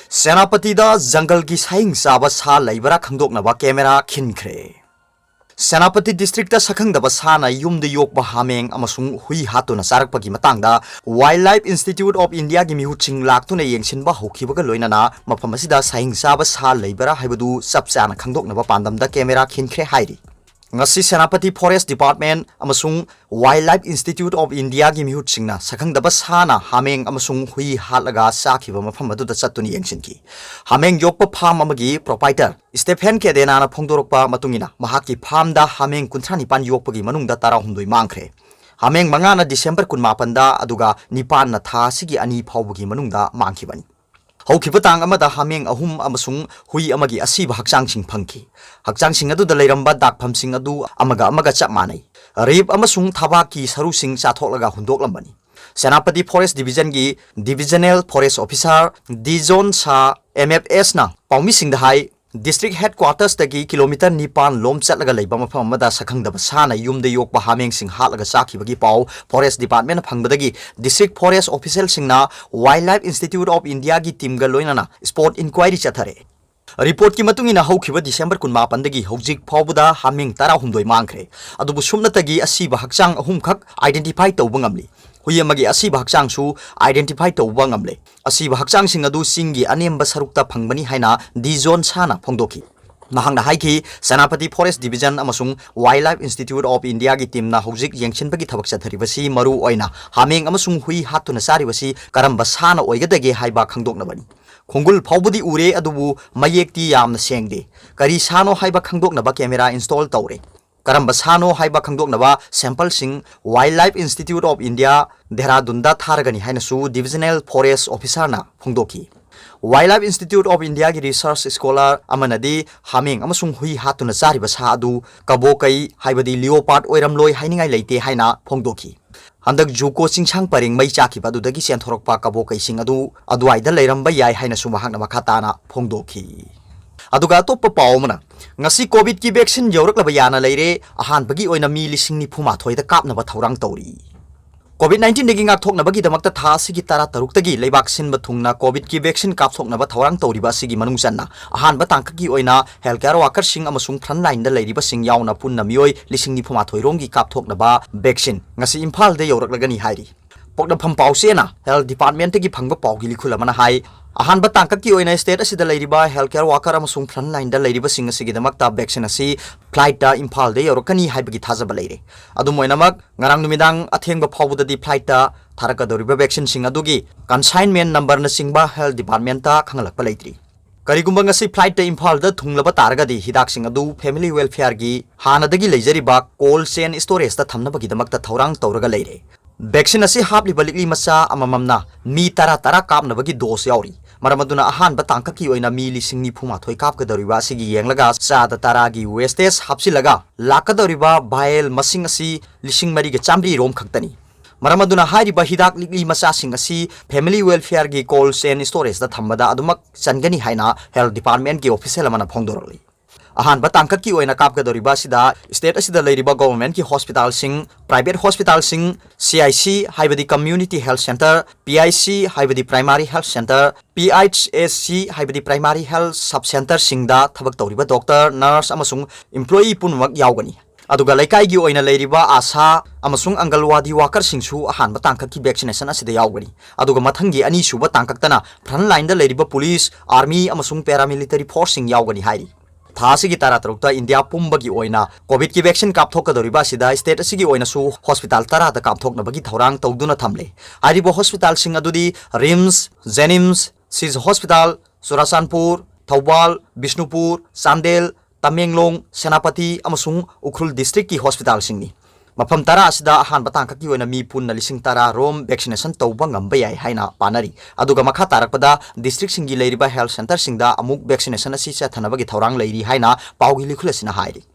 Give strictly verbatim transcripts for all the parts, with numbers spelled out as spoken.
ꯁꯦꯅꯥꯄꯇꯤꯗ ꯖꯪꯒꯜꯒꯤ ꯁꯥꯍꯤꯡ ꯆꯥꯕ ꯁꯥ ꯂꯩꯕ꯭ꯔꯥ ꯈꯪꯗꯣꯛꯅꯕ ꯀꯦꯃꯦꯔꯥ ꯈꯤꯟꯈ꯭ꯔꯦ꯫ ꯁꯦꯅꯥꯄꯇꯤ ꯗꯤꯁꯇ꯭ꯔꯤꯛꯇ ꯁꯛꯈꯪꯗꯕ ꯁꯥꯅ ꯌꯨꯝꯗ ꯌꯣꯛꯄ ꯍꯥꯃꯦꯡ ꯑꯃꯁꯨꯡ ꯍꯨꯏ ꯍꯥꯠꯇꯨꯅ ꯆꯥꯔꯛꯄꯒꯤ ꯃꯇꯥꯡꯗ Wildlife Institute of Indiaꯒꯤ ꯃꯤꯍꯨꯠꯁꯤꯡ ꯂꯥꯛꯇꯨꯅ ꯌꯦꯡꯁꯤꯟꯕ ꯍꯧꯈꯤꯕꯒ ꯂꯣꯏꯅꯅ ꯃꯐꯝ ꯑꯁꯤꯗ ꯁꯥꯍꯤꯡ ꯆꯥꯕ ꯁꯥ ꯂꯩꯕ꯭ꯔꯥ ꯍꯥꯏꯕꯗꯨ ꯆꯞ ꯆꯥꯅ ꯈꯪꯗꯣꯛꯅꯕ ꯄꯥꯟꯗꯝꯗ ꯀꯦꯃꯦꯔꯥ ꯈꯤꯟꯈ꯭ꯔꯦ ꯍꯥꯏꯔꯤ꯫ ꯉꯁꯤ ꯁꯦꯅꯥꯄꯇꯤ Forest Department ꯑꯃꯁꯨꯡ Wildlife Institute of Indiaꯒꯤ ꯃꯤꯍꯨꯠꯁꯤꯡꯅ ꯁꯛꯈꯪꯗꯕ ꯁꯥꯅ ꯍꯥꯃꯦꯡ ꯑꯃꯁꯨꯡ ꯍꯨꯏ ꯍꯥꯠꯂꯒ ꯆꯥꯈꯤꯕ ꯃꯐꯝ ꯑꯗꯨꯗ ꯆꯠꯇꯨꯅ ꯌꯦꯡꯁꯤꯟꯈꯤ꯫ ꯍꯥꯃꯦꯡ ꯌꯣꯛꯄ farm ꯑꯃꯒꯤ proprietor Stephen Cadenaꯅ ꯐꯣꯡꯗꯣꯔꯛꯄ ꯃꯇꯨꯡ ꯏꯟꯅ, ꯃꯍꯥꯛꯀꯤ farmꯗ ꯍꯥꯃꯦꯡ ꯀꯨꯟꯊ꯭ꯔꯥ ꯅꯤꯄꯥꯟ ꯌꯣꯛꯄꯒꯤ ꯃꯅꯨꯡꯗ ꯇꯔꯥꯍꯨꯝꯗꯣꯏ ꯃꯥꯡꯈ꯭ꯔꯦ꯫ ꯍꯥꯃꯦꯡ ꯃꯉꯥꯅ December ꯀꯨꯟꯃꯥꯄꯟꯗ, ꯑꯗꯨꯒ ꯅꯤꯄꯥꯟꯅ ꯊꯥ ꯑꯁꯤꯒꯤ ꯑꯅꯤ ꯐꯥꯎꯕꯒꯤ ꯃꯅꯨꯡꯗ ꯃꯥꯡꯈꯤꯕꯅꯤ꯫ ꯍꯧꯈꯤꯕ ꯇꯥꯡ ꯑꯃꯗ ꯍꯥꯃꯦꯡ ꯑꯍꯨꯝ ꯑꯃꯁꯨꯡ ꯍꯨꯏ ꯑꯃꯒꯤ ꯑꯁꯤꯕ ꯍꯛꯆꯥꯡꯁꯤꯡ ꯐꯪꯈꯤ꯫ ꯍꯛꯆꯥꯡꯁꯤꯡ ꯑꯗꯨꯗ ꯂꯩꯔꯝꯕ ꯗꯥꯛꯐꯝꯁꯤꯡ ꯑꯗꯨ ꯑꯃꯒ ꯑꯃꯒ ꯆꯞ ꯃꯥꯟꯅꯩ꯫ Rib ꯑꯃꯁꯨꯡ ꯊꯕꯥꯛꯀꯤ ꯁꯔꯨꯁꯤꯡ ꯆꯥꯊꯣꯛꯂꯒ ꯍꯨꯟꯗꯣꯛꯂꯝꯕꯅꯤ꯫ Senapati Forest Divisionꯒꯤ Divisional Forest Officer Dijon Shah MFSꯅ ꯄꯥꯎꯃꯤꯁꯤꯡꯗ ꯍꯥꯏ, District Headquartersꯇꯒꯤ kilometre ꯅꯤꯄꯥꯟ ꯂꯣꯝ ꯆꯠꯂꯒ ꯂꯩꯕ ꯃꯐꯝ ꯑꯃꯗ ꯁꯛꯈꯪꯗꯕ ꯁꯥꯅ ꯌꯨꯝꯗ ꯌꯣꯛꯄ ꯍꯥꯃꯦꯡꯁꯤꯡ ꯍꯥꯠꯂꯒ ꯆꯥꯈꯤꯕꯒꯤ ꯄꯥꯎ Forest Departmentꯅ ꯐꯪꯕꯗꯒꯤ District Forest Officialꯁꯤꯡꯅ Wildlife Institute of Indiaꯒꯤ teamꯒ ꯂꯣꯏꯅꯅ spot inquiry ꯆꯠꯊꯔꯦ꯫ Reportꯀꯤ ꯃꯇꯨꯡ ꯏꯟꯅ, ꯍꯧꯈꯤꯕ December ꯀꯨꯟꯃꯥꯄꯟꯗꯒꯤ ꯍꯧꯖꯤꯛ ꯐꯥꯎꯕꯗ ꯍꯥꯃꯦꯡ ꯇꯔꯥꯍꯨꯝꯗꯣꯏ ꯃꯥꯡꯈ꯭ꯔꯦ꯫ ꯑꯗꯨꯕꯨ ꯁꯨꯞꯅꯇꯒꯤ ꯑꯁꯤꯕ ꯍꯛꯆꯥꯡ ꯑꯍꯨꯝꯈꯛ identify ꯇꯧꯕ ꯉꯝꯂꯤ꯫ ꯍꯨꯏ ꯑꯃꯒꯤ ꯑꯁꯤꯕ ꯍꯛꯆꯥꯡꯁꯨ identify ꯇꯧꯕ ꯉꯝꯂꯦ꯫ ꯑꯁꯤꯕ ꯍꯛꯆꯥꯡꯁꯤꯡ ꯑꯗꯨ ꯆꯤꯡꯒꯤ ꯑꯅꯦꯝꯕ ꯁꯔꯨꯛꯇ ꯐꯪꯕꯅꯤ ꯍꯥꯏꯅ ꯗꯤꯖꯣꯟ ꯁꯥꯅ ꯐꯣꯡꯗꯣꯛꯈꯤ꯫ ꯃꯍꯥꯛꯅ ꯍꯥꯏꯈꯤ, ꯁꯦꯅꯥꯄꯇꯤ Forest Division ꯑꯃꯁꯨꯡ Wildlife Institute of Indiaꯒꯤ teamꯅ ꯍꯧꯖꯤꯛ ꯌꯦꯡꯁꯤꯟꯕꯒꯤ ꯊꯕꯛ ꯆꯠꯊꯔꯤꯕꯁꯤ ꯃꯔꯨ ꯑꯣꯏꯅ ꯍꯥꯃꯦꯡ ꯑꯃꯁꯨꯡ ꯍꯨꯏ ꯍꯥꯠꯇꯨꯅ ꯆꯥꯔꯤꯕꯁꯤ ꯀꯔꯝꯕ ꯁꯥꯅ ꯑꯣꯏꯒꯗꯒꯦ ꯍꯥꯏꯕ ꯈꯪꯗꯣꯛꯅꯕꯅꯤ꯫ ꯈꯣꯡꯒꯨꯜ ꯐꯥꯎꯕꯗꯤ ꯎꯔꯦ, ꯑꯗꯨꯕꯨ ꯃꯌꯦꯛꯇꯤ ꯌꯥꯝꯅ ꯁꯦꯡꯗꯦ꯫ ꯀꯔꯤ ꯁꯥꯅꯣ ꯍꯥꯏꯕ ꯈꯪꯗꯣꯛꯅꯕ ꯀꯦꯃꯦꯔꯥ install ꯇꯧꯔꯦ꯫ ꯀꯔꯝꯕ ꯁꯥꯅꯣ ꯍꯥꯏꯕ ꯈꯪꯗꯣꯛꯅꯕ sampleꯁꯤꯡ Wildlife Institute of India, ꯗꯦꯍꯔꯥꯗꯨꯟꯗ ꯊꯥꯔꯒꯅꯤ ꯍꯥꯏꯅꯁꯨ Divisional Forest Officerꯅ ꯐꯣꯡꯗꯣꯛꯈꯤ꯫ Wildlife Institute of Indiaꯒꯤ research scholar ꯑꯃꯅꯗꯤ ꯍꯥꯃꯦꯡ ꯑꯃꯁꯨꯡ ꯍꯨꯏ ꯍꯥꯠꯇꯨꯅ ꯆꯥꯔꯤꯕ ꯁꯥ ꯑꯗꯨ ꯀꯕꯣꯀꯩ, ꯍꯥꯏꯕꯗꯤ leopard ꯑꯣꯏꯔꯝꯂꯣꯏ ꯍꯥꯏꯅꯤꯡꯉꯥꯏ ꯂꯩꯇꯦ ꯍꯥꯏꯅ ꯐꯣꯡꯗꯣꯛꯈꯤ꯫ ꯍꯟꯗꯛ ꯖꯨꯀꯣ ꯆꯤꯡꯁꯥꯡ ꯄꯔꯦꯡ ꯃꯩ ꯆꯥꯛꯈꯤꯕ ꯑꯗꯨꯗꯒꯤ ꯆꯦꯟꯊꯣꯔꯛꯄ ꯀꯕꯣꯀꯩꯁꯤꯡ ꯑꯗꯨ ꯑꯗꯨꯋꯥꯏꯗ ꯂꯩꯔꯝꯕ ꯌꯥꯏ ꯍꯥꯏꯅꯁꯨ ꯃꯍꯥꯛꯅ ꯃꯈꯥ ꯇꯥꯅ ꯐꯣꯡꯗꯣꯛꯈꯤ꯫ ꯑꯗꯨꯒ ꯑꯇꯣꯞꯄ ꯄꯥꯎ ꯑꯃꯅ, ꯉꯁꯤ COVIDꯀꯤ vaccine ꯌꯧꯔꯛꯂꯕ ꯌꯥꯅ ꯂꯩꯔꯦ꯫ ꯑꯍꯥꯟꯕꯒꯤ ꯑꯣꯏꯅ ꯃꯤ ꯂꯤꯁꯤꯡ ꯅꯤꯐꯨ ꯃꯥꯊꯣꯏꯗ ꯀꯥꯞꯅꯕ ꯊꯧꯔꯥꯡ ꯇꯧꯔꯤ꯫ COVID nineteenꯗꯒꯤ ꯉꯥꯛꯊꯣꯛꯅꯕꯒꯤꯗꯃꯛꯇ ꯊꯥ ꯑꯁꯤꯒꯤ ꯇꯔꯥꯇꯔꯨꯛꯇꯒꯤ ꯂꯩꯕꯥꯛ ꯁꯤꯟꯕ ꯊꯨꯡꯅ COVIDꯀꯤ vaccine ꯀꯥꯞꯊꯣꯛꯅꯕ ꯊꯧꯔꯥꯡ ꯇꯧꯔꯤꯕ ꯑꯁꯤꯒꯤ ꯃꯅꯨꯡ ꯆꯟꯅ ꯑꯍꯥꯟꯕ ꯇꯥꯡꯀꯛꯀꯤ ꯑꯣꯏꯅ health care workerꯁꯤꯡ ꯑꯃꯁꯨꯡ frontlineꯗ ꯂꯩꯔꯤꯕꯁꯤꯡ ꯌꯥꯎꯅ ꯄꯨꯟꯅ ꯃꯤꯑꯣꯏ ꯂꯤꯁꯤꯡ ꯅꯤꯐꯨ ꯃꯥꯊꯣꯏ ꯔꯣꯝꯒꯤ ꯀꯥꯞꯊꯣꯛꯅꯕ vaccine ꯉꯁꯤ ꯏꯝꯐꯥꯜꯗ ꯌꯧꯔꯛꯂꯒꯅꯤ ꯍꯥꯏꯔꯤ꯫ ꯄꯣꯛꯅꯐꯝ ꯄꯥꯎꯆꯦꯅ health departmentꯇꯒꯤ ꯐꯪꯕ ꯄꯥꯎꯒꯤ ꯂꯤꯈꯨꯜ ꯑꯃꯅ ꯍꯥꯏ, ꯑꯍꯥꯟꯕ ꯇꯥꯡꯀꯛꯀꯤ ꯑꯣꯏꯅ state ꯑꯁꯤꯗ ꯂꯩꯔꯤꯕ health care worker ꯑꯃꯁꯨꯡ frontlineꯗ ꯂꯩꯔꯤꯕꯁꯤꯡ ꯑꯁꯤꯒꯤꯗꯃꯛꯇ vaccine ꯑꯁꯤ flightꯇ ꯏꯝꯐꯥꯜꯗ ꯌꯧꯔꯛꯀꯅꯤ ꯍꯥꯏꯕꯒꯤ ꯊꯥꯖꯕ ꯂꯩꯔꯦ꯫ ꯑꯗꯨꯝ ꯑꯣꯏꯅꯃꯛ, ꯉꯔꯥꯡ ꯅꯨꯃꯤꯗꯥꯡ ꯑꯊꯦꯡꯕ ꯐꯥꯎꯕꯗꯗꯤ flightꯇ ꯊꯥꯔꯛꯀꯗꯧꯔꯤꯕ vaccineꯁꯤꯡ ꯑꯗꯨꯒꯤ consignment numberꯅꯆꯤꯡꯕ health departmentꯇ ꯈꯪꯍꯜꯂꯛꯄ ꯂꯩꯇ꯭ꯔꯤ꯫ ꯀꯔꯤꯒꯨꯝꯕ ꯉꯁꯤ flightꯇ ꯏꯝꯐꯥꯜꯗ ꯊꯨꯡꯂꯕ ꯇꯥꯔꯒꯗꯤ ꯍꯤꯗꯥꯛꯁꯤꯡ ꯑꯗꯨ family welfareꯒꯤ ꯍꯥꯟꯅꯗꯒꯤ ꯂꯩꯖꯔꯤꯕ cold chain storageꯇ ꯊꯝꯅꯕꯒꯤꯗꯃꯛꯇ ꯊꯧꯔꯥꯡ ꯇꯧꯔꯒ ꯂꯩꯔꯦ꯫ Vaccine ꯑꯁꯤ ꯍꯥꯞꯂꯤꯕ ꯂꯤꯛꯂꯤ ꯃꯆꯥ ꯑꯃꯃꯝꯅ ꯃꯤ ꯇꯔꯥ ꯇꯔꯥ ꯀꯥꯞꯅꯕꯒꯤ dose ꯌꯥꯎꯔꯤ꯫ ꯃꯔꯝ ꯑꯗꯨꯅ ꯑꯍꯥꯟꯕ ꯇꯥꯡꯀꯛꯀꯤ ꯑꯣꯏꯅ ꯃꯤ ꯂꯤꯁꯤꯡ ꯅꯤꯐꯨ ꯃꯥꯊꯣꯏ ꯀꯥꯞꯀꯗꯧꯔꯤꯕ ꯑꯁꯤꯒꯤ ꯌꯦꯡꯂꯒ ꯆꯥꯗ ꯇꯔꯥꯒꯤ wastage ꯍꯥꯞꯆꯤꯜꯂꯒ ꯂꯥꯛꯀꯗꯧꯔꯤꯕ vial ꯃꯁꯤꯡ ꯑꯁꯤ ꯂꯤꯁꯤꯡ ꯃꯔꯤꯒ ꯆꯥꯝꯃꯔꯤ ꯔꯣꯝ ꯈꯛꯇꯅꯤ꯫ ꯃꯔꯝ ꯑꯗꯨꯅ ꯍꯥꯏꯔꯤꯕ ꯍꯤꯗꯥꯛ ꯂꯤꯛꯂꯤ ꯃꯆꯥꯁꯤꯡ ꯑꯁꯤ family welfareꯒꯤ cold chain storageꯇ ꯊꯝꯕꯗ ꯑꯗꯨꯃꯛ ꯆꯟꯒꯅꯤ ꯍꯥꯏꯅ health departmentꯀꯤ official ꯑꯃꯅ ꯐꯣꯡꯗꯣꯔꯛꯂꯤ꯫ ꯑꯍꯥꯟꯕ ꯇꯥꯡꯀꯛꯀꯤ ꯑꯣꯏꯅ ꯀꯥꯞꯀꯗꯧꯔꯤꯕ ꯑꯁꯤꯗ state ꯑꯁꯤꯗ ꯂꯩꯔꯤꯕ governmentꯀꯤ hospitalꯁꯤꯡ, private hospitalꯁꯤꯡ, CIC ꯍꯥꯏꯕꯗꯤ community health centre, PIC ꯍꯥꯏꯕꯗꯤ primary health centre, PHSC ꯍꯥꯏꯕꯗꯤ primary health sub centreꯁꯤꯡꯗ ꯊꯕꯛ ꯇꯧꯔꯤꯕ doctor, nurse ꯑꯃꯁꯨꯡ employee ꯄꯨꯝꯅꯃꯛ ꯌꯥꯎꯒꯅꯤ꯫ ꯑꯗꯨꯒ ꯂꯩꯀꯥꯏꯒꯤ ꯑꯣꯏꯅ ꯂꯩꯔꯤꯕ ASHA ꯑꯃꯁꯨꯡ ANGANWADI workerꯁꯤꯡꯁꯨ ꯑꯍꯥꯟꯕ ꯇꯥꯡꯀꯛꯀꯤ vaccination ꯑꯁꯤꯗ ꯌꯥꯎꯒꯅꯤ꯫ ꯑꯗꯨꯒ ꯃꯊꯪꯒꯤ ꯑꯅꯤꯁꯨꯕ ꯇꯥꯡꯀꯛꯇꯅ frontlineꯗ ꯂꯩꯔꯤꯕ police, army ꯑꯃꯁꯨꯡ paramilitary forceꯁꯤꯡ ꯌꯥꯎꯒꯅꯤ ꯍꯥꯏꯔꯤ꯫ ꯊꯥ ꯑꯁꯤꯒꯤ ꯇꯔꯥꯇꯔꯨꯛꯇ ꯏꯟꯗꯤꯌꯥ ꯄꯨꯝꯕꯒꯤ ꯑꯣꯏꯅ COVIDꯀꯤ vaccine ꯀꯥꯞꯊꯣꯛꯀꯗꯧꯔꯤꯕ ꯑꯁꯤꯗ state ꯑꯁꯤꯒꯤ ꯑꯣꯏꯅꯁꯨ hospital ꯇꯔꯥꯗ ꯀꯥꯞꯊꯣꯛꯅꯕꯒꯤ ꯊꯧꯔꯥꯡ ꯇꯧꯗꯨꯅ ꯊꯝꯂꯦ꯫ ꯍꯥꯏꯔꯤꯕ hospitalꯁꯤꯡ ꯑꯗꯨꯗꯤ RIMS, JNIMS, SIJ Hospital, Churachandpur, Thoubal, Bishnupur, Chandel, Tamenglong, Senapati ꯑꯃꯁꯨꯡ ꯎꯈ꯭ꯔꯨꯜ districtꯀꯤ hospitalꯁꯤꯡꯅꯤ꯫ ꯃꯐꯝ ꯇꯔꯥ ꯑꯁꯤꯗ ꯑꯍꯥꯟꯕ ꯇꯥꯡꯀꯛꯀꯤ ꯑꯣꯏꯅ ꯃꯤ ꯄꯨꯟꯅ ꯂꯤꯁꯤꯡ ꯇꯔꯥ ꯔꯣꯝ vaccination ꯇꯧꯕ ꯉꯝꯕ ꯌꯥꯏ ꯍꯥꯏꯅ ꯄꯥꯅꯔꯤ꯫ ꯑꯗꯨꯒ ꯃꯈꯥ ꯇꯥꯔꯛꯄꯗ districtꯁꯤꯡꯒꯤ ꯂꯩꯔꯤꯕ health centreꯁꯤꯡꯗ ꯑꯃꯨꯛ vaccination ꯑꯁꯤ ꯆꯠꯊꯅꯕꯒꯤ ꯊꯧꯔꯥꯡ ꯂꯩꯔꯤ ꯍꯥꯏꯅ ꯄꯥꯎꯒꯤ ꯂꯤꯈꯨꯜ ꯑꯁꯤꯅ ꯍꯥꯏꯔꯤ꯫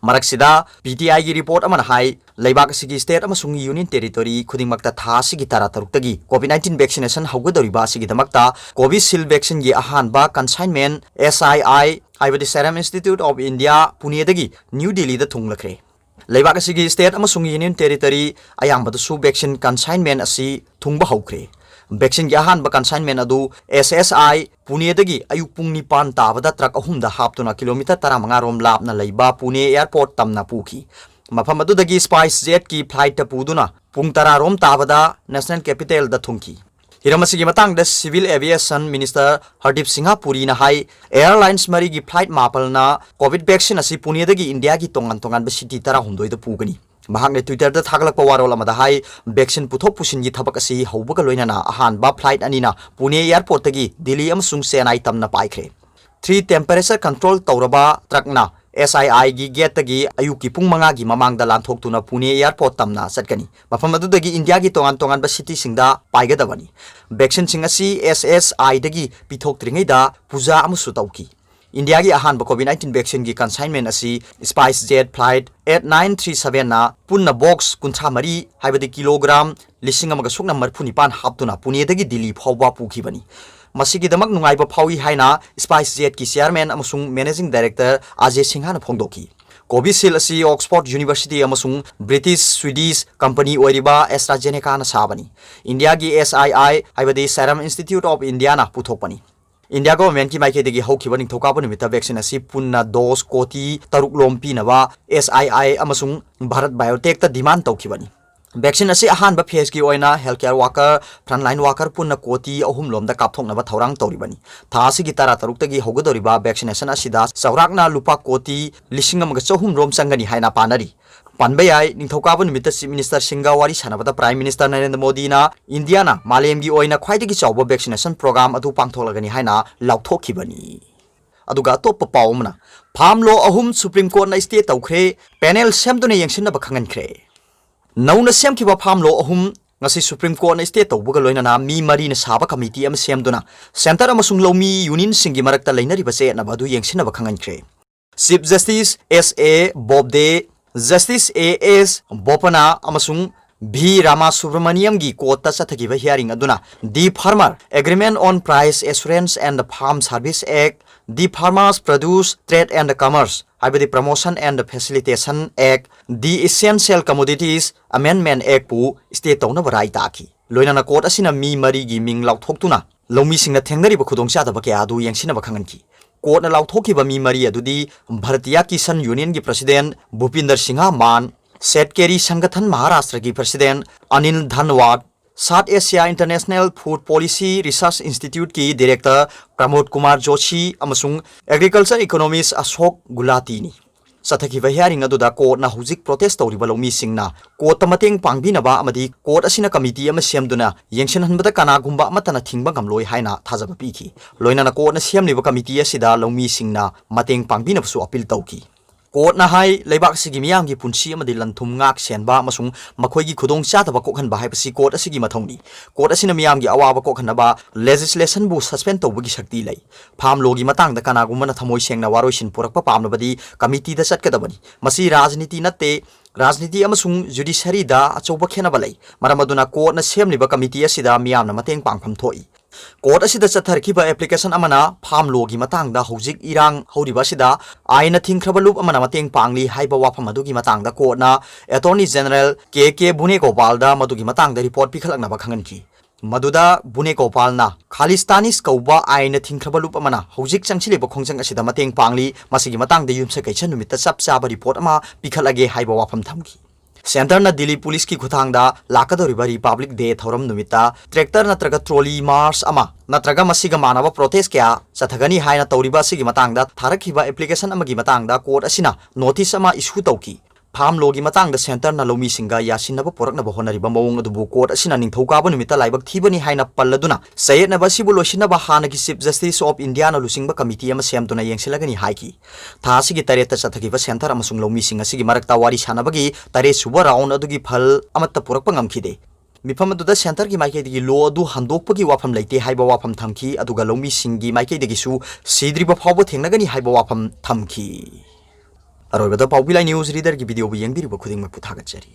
ꯃꯔꯛꯁꯤꯗ PTIꯒꯤ report ꯑꯃꯅ ꯍꯥꯏ, ꯂꯩꯕꯥꯛ ꯑꯁꯤꯒꯤ state ꯑꯃꯁꯨꯡ union territory ꯈꯨꯗꯤꯡꯃꯛꯇ ꯊꯥ ꯑꯁꯤꯒꯤ ꯇꯔꯥꯇꯔꯨꯛꯇꯒꯤ COVID nineteen vaccination ꯍꯧꯒꯗꯧꯔꯤꯕ ꯑꯁꯤꯒꯤꯗꯃꯛꯇ Covishield vaccineꯒꯤ ꯑꯍꯥꯟꯕ consignment SII ꯍꯥꯏꯕꯗꯤ Serum Institute of India ꯄꯨꯅꯦꯗꯒꯤ ꯅ꯭ꯌꯨ ꯗꯤꯜꯂꯤꯗ ꯊꯨꯡꯂꯈ꯭ꯔꯦ꯫ ꯂꯩꯕꯥꯛ ꯑꯁꯤꯒꯤ state ꯑꯃꯁꯨꯡ union territory ꯑꯌꯥꯝꯕꯗꯁꯨ vaccine consignment ꯑꯁꯤ ꯊꯨꯡꯕ ꯍꯧꯈ꯭ꯔꯦ꯫ Vaccineꯒꯤ ꯑꯍꯥꯟꯕ consignment ꯑꯗꯨ S S I ꯄꯨꯅꯦꯗꯒꯤ ꯑꯌꯨꯛ ꯄꯨꯡ ꯅꯤꯄꯥꯟ ꯇꯥꯕꯗ truck ꯑꯍꯨꯝꯗ ꯍꯥꯞꯇꯨꯅ kilometre ꯇꯔꯥꯃꯉꯥ ꯔꯣꯝ ꯂꯥꯞꯅ ꯂꯩꯕ ꯄꯨꯅꯦ airport ꯇꯝꯅ ꯄꯨꯈꯤ꯫ ꯃꯐꯝ ꯑꯗꯨꯗꯒꯤ SpiceJetꯀꯤ flightꯇ ꯄꯨꯗꯨꯅ ꯄꯨꯡ ꯇꯔꯥ ꯔꯣꯝ ꯇꯥꯕꯗ national capitalꯗ ꯊꯨꯡꯈꯤ꯫ ꯍꯤꯔꯝ ꯑꯁꯤꯒꯤ ꯃꯇꯥꯡꯗ Civil Aviation Minister Hardeep Singh ꯄꯨꯔꯤꯅ ꯍꯥꯏ, airlines ꯃꯔꯤꯒꯤ flight ꯃꯥꯄꯜꯅ COVID vaccine ꯑꯁꯤ ꯄꯨꯅꯦꯗꯒꯤ ꯏꯟꯗꯤꯌꯥꯒꯤ ꯇꯣꯉꯥꯟ ꯇꯣꯉꯥꯟꯕ city ꯇꯔꯥꯍꯨꯝꯗꯣꯏꯗ ꯄꯨꯒꯅꯤ꯫ ꯃꯍꯥꯛꯅ Twitterꯗ ꯊꯥꯒꯠꯂꯛꯄ ꯋꯥꯔꯣꯜ ꯑꯃꯗ ꯍꯥꯏ, vaccine ꯄꯨꯊꯣꯛ ꯄꯨꯁꯤꯟꯒꯤ ꯊꯕꯛ ꯑꯁꯤ ꯍꯧꯕꯒ ꯂꯣꯏꯅꯅ ꯑꯍꯥꯟꯕ flight ꯑꯅꯤꯅ ꯄꯨꯅꯦ airportꯇꯒꯤ ꯗꯤꯜꯂꯤ ꯑꯃꯁꯨꯡ ꯆꯦꯟꯅꯥꯏ ꯇꯝꯅ ꯄꯥꯏꯈ꯭ꯔꯦ꯫ Three temperature control ꯇꯧꯔꯕ truckꯅ S I Iꯒꯤ gateꯇꯒꯤ ꯑꯌꯨꯛꯀꯤ ꯄꯨꯡ ꯃꯉꯥꯒꯤ ꯃꯃꯥꯡꯗ ꯂꯥꯟꯊꯣꯛꯇꯨꯅ ꯄꯨꯅꯦ airport ꯇꯝꯅ ꯆꯠꯀꯅꯤ꯫ ꯃꯐꯝ ꯑꯗꯨꯗꯒꯤ ꯏꯟꯗꯤꯌꯥꯒꯤ ꯇꯣꯉꯥꯟ ꯇꯣꯉꯥꯟꯕ cityꯁꯤꯡꯗ ꯄꯥꯏꯒꯗꯕꯅꯤ꯫ Vaccineꯁꯤꯡ ꯑꯁꯤ S S Iꯗꯒꯤ ꯄꯤꯊꯣꯛꯇ꯭ꯔꯤꯉꯩꯗ ꯄꯨꯖꯥ ꯑꯃꯁꯨ ꯇꯧꯈꯤ꯫ ꯏꯟꯗꯤꯌꯥꯒꯤ ꯑꯍꯥꯟꯕ COVID nineteen vaccineꯒꯤ consignment ꯑꯁꯤ SpiceJet flight eight nine three sevenꯅ ꯄꯨꯟꯅ box ꯀꯨꯟꯊ꯭ꯔꯥ ꯃꯔꯤ, ꯍꯥꯏꯕꯗꯤ kilogram ꯂꯤꯁꯤꯡ ꯑꯃꯒ ꯁꯨꯞꯅ ꯃꯔꯤꯐꯨ ꯅꯤꯄꯥꯟ ꯍꯥꯞꯇꯨꯅ ꯄꯨꯅꯦꯗꯒꯤ ꯗꯤꯜꯂꯤ ꯐꯥꯎꯕ ꯄꯨꯈꯤꯕꯅꯤ꯫ ꯃꯁꯤꯒꯤꯗꯃꯛ ꯅꯨꯡꯉꯥꯏꯕ ꯐꯥꯎꯏ ꯍꯥꯏꯅ SpiceJetꯀꯤ chairman ꯑꯃꯁꯨꯡ managing director ꯑꯖꯦ ꯁꯤꯡꯍꯅ ꯐꯣꯡꯗꯣꯛꯈꯤ꯫ Covishield ꯑꯁꯤ Oxford University ꯑꯃꯁꯨꯡ British Swedish company ꯑꯣꯏꯔꯤꯕ AstraZenecaꯅ ꯁꯥꯕꯅꯤ꯫ ꯏꯟꯗꯤꯌꯥꯒꯤ S I I, ꯍꯥꯏꯕꯗꯤ Serum Institute of Indiaꯅ ꯄꯨꯊꯣꯛꯄꯅꯤ꯫ ꯏꯟꯗꯤꯌꯥ governmentꯀꯤ ꯃꯥꯏꯀꯩꯗꯒꯤ ꯍꯧꯈꯤꯕ ꯅꯤꯡꯊꯧꯀꯥꯕ ꯅꯨꯃꯤꯠꯇ vaccine ꯑꯁꯤ ꯄꯨꯟꯅ dose ꯀꯣꯇꯤ ꯇꯔꯨꯛ ꯂꯣꯝ ꯄꯤꯅꯕ S I I ꯑꯃꯁꯨꯡ Bharat Biotechꯇ demand ꯇꯧꯈꯤꯕꯅꯤ꯫ Vaccine ꯑꯁꯤ ꯑꯍꯥꯟꯕ phaseꯀꯤ ꯑꯣꯏꯅ healthcare worker, frontline worker ꯄꯨꯟꯅ ꯀꯣꯇꯤ ꯑꯍꯨꯝ ꯂꯣꯝꯗ ꯀꯥꯞꯊꯣꯛꯅꯕ ꯊꯧꯔꯥꯡ ꯇꯧꯔꯤꯕꯅꯤ꯫ ꯊꯥ ꯑꯁꯤꯒꯤ ꯇꯔꯥ ꯇꯔꯨꯛꯇꯒꯤ ꯍꯧꯒꯗꯧꯔꯤꯕ vaccination ꯑꯁꯤꯗ ꯆꯥꯎꯔꯥꯛꯅ ꯂꯨꯄꯥ ꯀꯣꯇꯤ ꯂꯤꯁꯤꯡ ꯑꯃꯒ ꯆꯍꯨꯝ ꯔꯣꯝ ꯆꯪꯒꯅꯤ ꯍꯥꯏꯅ ꯄꯥꯅꯔꯤ꯫ ꯄꯟꯕ ꯌꯥꯏ, ꯅꯤꯡꯊꯧꯀꯥꯕ ꯅꯨꯃꯤꯠꯇ Chief Minister ꯁꯤꯡꯒ ꯋꯥꯔꯤ ꯁꯥꯟꯅꯕꯗ Prime Minister ꯅꯔꯦꯟꯗ꯭ꯔ ꯃꯣꯗꯤꯅ ꯏꯟꯗꯤꯌꯥꯅ ꯃꯥꯂꯦꯝꯒꯤ ꯑꯣꯏꯅ ꯈ꯭ꯋꯥꯏꯗꯒꯤ ꯆꯥꯎꯕ vaccination program ꯑꯗꯨ ꯄꯥꯡꯊꯣꯛꯂꯒꯅꯤ ꯍꯥꯏꯅ ꯂꯥꯎꯊꯣꯛꯈꯤꯕꯅꯤ꯫ ꯑꯗꯨꯒ ꯑꯇꯣꯞꯄ ꯄꯥꯎ ꯑꯃꯅ, farm law ꯑꯍꯨꯝ Supreme Courtꯅ stay ꯇꯧꯈ꯭ꯔꯦ, panel ꯁꯦꯝꯗꯨꯅ ꯌꯦꯡꯁꯤꯟꯅꯕ ꯈꯪꯍꯟꯈ꯭ꯔꯦ꯫ ꯅꯧꯅ ꯁꯦꯝꯈꯤꯕ farm law ꯑꯍꯨꯝ ꯉꯁꯤ Supreme Courtꯅ stay ꯇꯧꯕꯒ ꯂꯣꯏꯅꯅ ꯃꯤ ꯃꯔꯤꯅ ꯁꯥꯕ committee ꯑꯃ ꯁꯦꯝꯗꯨꯅ centre ꯑꯃꯁꯨꯡ ꯂꯧꯃꯤ unionꯁꯤꯡꯒꯤ ꯃꯔꯛꯇ ꯂꯩꯅꯔꯤꯕ ꯆꯌꯦꯠꯅꯕ ꯑꯗꯨ ꯌꯦꯡꯁꯤꯟꯅꯕ ꯈꯪꯍꯟꯈ꯭ꯔꯦ꯫ Chief Justice S A Bobde, Justice A S Bopanna ꯑꯃꯁꯨꯡ ꯚꯤ ꯔꯥꯃꯥꯁꯨꯕ꯭ꯔꯃꯅꯤꯌꯝꯒꯤ ꯀꯣꯔꯠꯇ ꯆꯠꯊꯈꯤꯕ ꯍꯤꯌꯥꯔꯤꯡ ꯑꯗꯨꯅ The Farmer Agreement on Price Assurance and Farm Service Act, The Farmers Produce Trade and Commerce ꯍꯥꯏꯕꯗꯤ Promotion and Facilitation Act, The Essential Commodities Amendment Act ꯄꯨ stay ꯇꯧꯅꯕ ꯔꯥꯏ ꯇꯥꯈꯤ꯫ ꯂꯣꯏꯅꯅ court ꯑꯁꯤꯅ ꯃꯤ ꯃꯔꯤꯒꯤ ꯃꯤꯡ ꯂꯥꯎꯊꯣꯛꯇꯨꯅ ꯂꯧꯃꯤꯁꯤꯡꯅ ꯊꯦꯡꯅꯔꯤꯕ ꯈꯨꯗꯣꯡꯆꯥꯗꯕ ꯀꯌꯥ ꯑꯗꯨ ꯌꯦꯡꯁꯤꯟꯅꯕ ꯈꯪꯍꯟꯈꯤ꯫ ꯀꯣꯔꯠꯅ ꯂꯥꯎꯊꯣꯛꯈꯤꯕ ꯃꯤ ꯃꯔꯤ ꯑꯗꯨꯗꯤ ꯚꯥꯔꯇꯤꯌꯥ ꯀꯤꯁꯟ ꯌꯨꯅꯤꯌꯟꯒꯤ ꯄ꯭ꯔꯁꯤꯗꯦꯟ ꯚꯨꯄꯤꯟꯗꯔ ꯁꯤꯡꯍ ꯃꯥꯟ, ꯁꯦꯠꯀꯦꯔꯤ ꯁꯪꯒꯊꯟ ꯃꯍꯥꯔꯥꯁꯇ꯭ꯔꯒꯤ president Anil Ghanwat, South Asia international food policy research ꯏꯟꯁꯇꯤꯇ꯭ꯌꯨꯠꯀꯤ ꯗꯤꯔꯦꯛꯇꯔ ꯄ꯭ꯔꯃꯣꯗ ꯀꯨꯃꯥꯔ ꯖꯣꯁꯤ ꯑꯃꯁꯨꯡ ꯑꯦꯒ꯭ꯔꯤꯀꯜꯆꯔ ꯏꯀꯣꯅꯣꯃꯤꯁ ꯑꯁꯣꯛ ꯒꯨꯂꯥꯇꯤꯅꯤ꯫ ꯆꯠꯊꯈꯤꯕ ꯍꯤꯌꯥꯔꯤꯡ ꯑꯗꯨꯗ ꯀꯣꯔꯠꯅ ꯍꯧꯖꯤꯛ ꯄ꯭ꯔꯣꯇꯦꯁ ꯇꯧꯔꯤꯕ ꯂꯧꯃꯤꯁꯤꯡꯅ ꯀꯣꯔꯠꯇ ꯃꯇꯦꯡ ꯄꯥꯡꯕꯤꯅꯕ ꯑꯃꯗꯤ ꯀꯣꯔꯠ ꯑꯁꯤꯅ ꯀꯃꯤꯇꯤ ꯑꯃ ꯁꯦꯝꯗꯨꯅ ꯌꯦꯡꯁꯤꯟꯍꯟꯕꯗ ꯀꯅꯥꯒꯨꯝꯕ ꯑꯃꯠꯇꯅ ꯊꯤꯡꯕ ꯉꯝꯂꯣꯏ ꯍꯥꯏꯅ ꯊꯥꯖꯕ ꯄꯤꯈꯤ꯫ ꯂꯣꯏꯅꯅ ꯀꯣꯔꯠꯅ ꯁꯦꯝꯂꯤꯕ ꯀꯃꯤꯇꯤ ꯑꯁꯤꯗ ꯂꯧꯃꯤꯁꯤꯡꯅ ꯃꯇꯦꯡ ꯄꯥꯡꯕꯤꯅꯕꯁꯨ ꯑꯄꯤꯜ ꯇꯧꯈꯤ꯫ ꯀꯣꯔꯠꯅ ꯍꯥꯏ, ꯂꯩꯕꯥꯛ ꯑꯁꯤꯒꯤ ꯃꯤꯌꯥꯝꯒꯤ ꯄꯨꯟꯁꯤ ꯑꯃꯗꯤ ꯂꯟ-ꯊꯨꯝ ꯉꯥꯛ ꯁꯦꯟꯕ ꯑꯃꯁꯨꯡ ꯃꯈꯣꯏꯒꯤ ꯈꯨꯗꯣꯡꯆꯥꯗꯕ ꯀꯣꯛꯍꯟꯕ ꯍꯥꯏꯕꯁꯤ ꯀꯣꯔꯠ ꯑꯁꯤꯒꯤ ꯃꯊꯧꯅꯤ꯫ ꯀꯣꯔꯠ ꯑꯁꯤꯅ ꯃꯤꯌꯥꯝꯒꯤ ꯑꯋꯥꯕ ꯀꯣꯛꯍꯟꯅꯕ ꯂꯦꯖꯤꯁꯂꯦꯁꯟꯕꯨ ꯁꯁꯄꯦꯟ ꯇꯧꯕꯒꯤ ꯁꯛꯇꯤ ꯂꯩ꯫ ꯐꯥꯔꯝ ꯂꯣꯒꯤ ꯃꯇꯥꯡꯗ ꯀꯅꯥꯒꯨꯝꯕꯅ ꯊꯃꯣꯏ ꯁꯦꯡꯅ ꯋꯥꯔꯣꯏꯁꯤꯟ ꯄꯨꯔꯛꯄ ꯄꯥꯝꯂꯕꯗꯤ ꯀꯃꯤꯇꯤꯗ ꯆꯠꯀꯗꯕꯅꯤ꯫ ꯃꯁꯤ ꯔꯥꯖꯅꯤꯇꯤ ꯅꯠꯇꯦ꯫ ꯔꯥꯖꯅꯤꯇꯤ ꯑꯃꯁꯨꯡ ꯖꯨꯗꯤꯁꯔꯤꯗ ꯑꯆꯧꯕ ꯈꯦꯠꯅꯕ ꯂꯩ꯫ ꯃꯔꯝ ꯑꯗꯨꯅ ꯀꯣꯔꯠꯅ ꯁꯦꯝꯂꯤꯕ ꯀꯃꯤꯇꯤ ꯑꯁꯤꯗ ꯃꯤꯌꯥꯝꯅ ꯃꯇꯦꯡ ꯄꯥꯡꯐꯝ ꯊꯣꯛꯏ꯫ ꯀꯣꯔꯠ ꯑꯁꯤꯗ ꯆꯠꯊꯔꯛꯈꯤꯕ ꯑꯦꯄ꯭ꯂꯤꯀꯦꯁꯟ ꯑꯃꯅ ꯐꯥꯔꯝ ꯂꯣꯒꯤ ꯃꯇꯥꯡꯗ ꯍꯧꯖꯤꯛ ꯏꯔꯥꯡ ꯍꯧꯔꯤꯕ ꯑꯁꯤꯗ ꯑꯥꯏꯟꯅ ꯊꯤꯡꯈ꯭ꯔꯕ ꯂꯨꯞ ꯑꯃꯅ ꯃꯇꯦꯡ ꯄꯥꯡꯂꯤ ꯍꯥꯏꯕ ꯋꯥꯐꯝ ꯑꯗꯨꯒꯤ ꯃꯇꯥꯡꯗ ꯀꯣꯔꯠꯅ ꯑꯦꯇꯣꯔꯅꯤ ꯖꯦꯅꯔꯦꯜ ꯀꯦ ꯀꯦ ꯕꯨꯅꯦꯒꯣꯄꯥꯜꯗ ꯃꯗꯨꯒꯤ ꯃꯇꯥꯡꯗ ꯔꯤꯄꯣꯔꯠ ꯄꯤꯈꯠꯂꯛꯅꯕ ꯈꯪꯍꯟꯈꯤ꯫ ꯃꯗꯨꯗ ꯕꯨꯅꯦꯒꯣꯄꯥꯜꯅ ꯈꯥꯂꯤꯁꯇꯥꯅꯤꯁ ꯀꯧꯕ ꯑꯥꯏꯟꯅ ꯊꯤꯡꯈ꯭ꯔꯕ ꯂꯨꯞ ꯑꯃꯅ ꯍꯧꯖꯤꯛ ꯆꯪꯁꯤꯜꯂꯤꯕ ꯈꯣꯡꯖꯪ ꯑꯁꯤꯗ ꯃꯇꯦꯡ ꯄꯥꯡꯂꯤ, ꯃꯁꯤꯒꯤ ꯃꯇꯥꯡꯗ ꯌꯨꯝꯁꯀꯩꯁ ꯅꯨꯃꯤꯠꯇ ꯆꯞ ꯆꯥꯕ ꯔꯤꯄꯣꯔꯠ ꯑꯃ ꯄꯤꯈꯠꯂꯒꯦ ꯍꯥꯏꯕ ꯋꯥꯐꯝ ꯊꯝꯈꯤ꯫ ꯁꯦꯟꯇꯔꯅ ꯗꯤꯜꯂꯤ ꯄꯨꯂꯤꯁꯀꯤ ꯈꯨꯠꯊꯥꯡꯗ ꯂꯥꯛꯀꯗꯧꯔꯤꯕ ꯔꯤꯄꯕ꯭ꯂꯤꯛ ꯗꯦ ꯊꯧꯔꯝ ꯅꯨꯃꯤꯠꯇ ꯇ꯭ꯔꯦꯛꯇꯔ ꯅꯠꯇ꯭ꯔꯒ ꯇ꯭ꯔꯣꯂꯤ ꯃꯥꯔꯆ ꯑꯃ ꯅꯠꯇ꯭ꯔꯒ ꯃꯁꯤꯒ ꯃꯥꯟꯅꯕ ꯄ꯭ꯔꯣꯇꯦꯁ ꯀꯌꯥ ꯆꯠꯊꯒꯅꯤ ꯍꯥꯏꯅ ꯇꯧꯔꯤꯕ ꯑꯁꯤꯒꯤ ꯃꯇꯥꯡꯗ ꯊꯥꯔꯛꯈꯤꯕ ꯑꯦꯄ꯭ꯂꯤꯀꯦꯁꯟ ꯑꯃꯒꯤ ꯃꯇꯥꯡꯗ ꯀꯣꯔꯠ ꯑꯁꯤꯅ ꯅꯣꯇꯤꯁ ꯑꯃ ꯏꯁꯨ ꯇꯧꯈꯤ꯫ ꯐꯥꯔꯝ ꯂꯣꯒꯤ ꯃꯇꯥꯡꯗ ꯁꯦꯟꯇꯔꯅ ꯂꯧꯃꯤꯁꯤꯡꯒ ꯌꯥꯁꯤꯟꯅꯕ ꯄꯨꯔꯛꯅꯕ ꯍꯣꯠꯅꯔꯤꯕ ꯃꯑꯣꯡ ꯑꯗꯨꯕꯨ ꯀꯣꯔꯠ ꯑꯁꯤꯅ ꯅꯤꯡꯊꯧꯀꯥꯕ ꯅꯨꯃꯤꯠꯇ ꯂꯥꯏꯕꯛ ꯊꯤꯕꯅꯤ ꯍꯥꯏꯅ ꯄꯜꯂꯗꯨꯅ ꯆꯌꯦꯠꯅꯕ ꯑꯁꯤꯕꯨ ꯂꯣꯏꯁꯤꯟꯅꯕ ꯍꯥꯟꯅꯒꯤ ꯆꯤꯐ ꯖꯁꯇꯤꯁ ꯑꯣꯐ ꯏꯟꯗꯤꯌꯥꯅ ꯂꯨꯆꯤꯡꯕ ꯀꯃꯤꯇꯤ ꯑꯃ ꯁꯦꯝꯗꯨꯅ ꯌꯦꯡꯁꯤꯜꯂꯒꯅꯤ ꯍꯥꯏꯈꯤ꯫ ꯊꯥ ꯑꯁꯤꯒꯤ ꯇꯔꯦꯠꯇ ꯆꯠꯊꯈꯤꯕ ꯁꯦꯟꯇꯔ ꯑꯃꯁꯨꯡ ꯂꯧꯃꯤꯁꯤꯡ ꯑꯁꯤꯒꯤ ꯃꯔꯛꯇ ꯋꯥꯔꯤ ꯁꯥꯟꯅꯕꯒꯤ ꯇꯔꯦꯠ ꯁꯨꯕ ꯔꯥꯎꯟ ꯑꯗꯨꯒꯤ ꯐꯜ ꯑꯃꯠꯇ ꯄꯨꯔꯛꯄ ꯉꯝꯈꯤꯗꯦ꯫ ꯃꯤꯐꯝ ꯑꯗꯨꯗ ꯁꯦꯟꯇꯔꯒꯤ ꯃꯥꯏꯀꯩꯗꯒꯤ ꯂꯣ ꯑꯗꯨ ꯍꯟꯗꯣꯛꯄꯒꯤ ꯋꯥꯐꯝ ꯂꯩꯇꯦ ꯍꯥꯏꯕ ꯋꯥꯐꯝ ꯊꯝꯈꯤ, ꯑꯗꯨꯒ ꯂꯧꯃꯤꯁꯤꯡꯒꯤ ꯃꯥꯏꯀꯩꯗꯒꯤꯁꯨ ꯁꯤꯗ꯭ꯔꯤꯕ ꯐꯥꯎꯕ ꯊꯦꯡꯅꯒꯅꯤ ꯍꯥꯏꯕ ꯋꯥꯐꯝ ꯊꯝꯈꯤ꯫ ꯑꯔꯣꯏꯕꯗ ꯄꯥꯎꯕꯤ ꯂꯥꯏ ꯅ꯭ꯌꯨꯁ ꯔꯤꯗꯔꯒꯤ ꯚꯤꯗꯤꯑꯣꯕꯨ ꯌꯦꯡꯕꯤꯔꯤꯕ ꯈꯨꯗꯤꯡꯃꯛꯄꯨ ꯊꯥꯒꯠꯆꯔꯤ꯫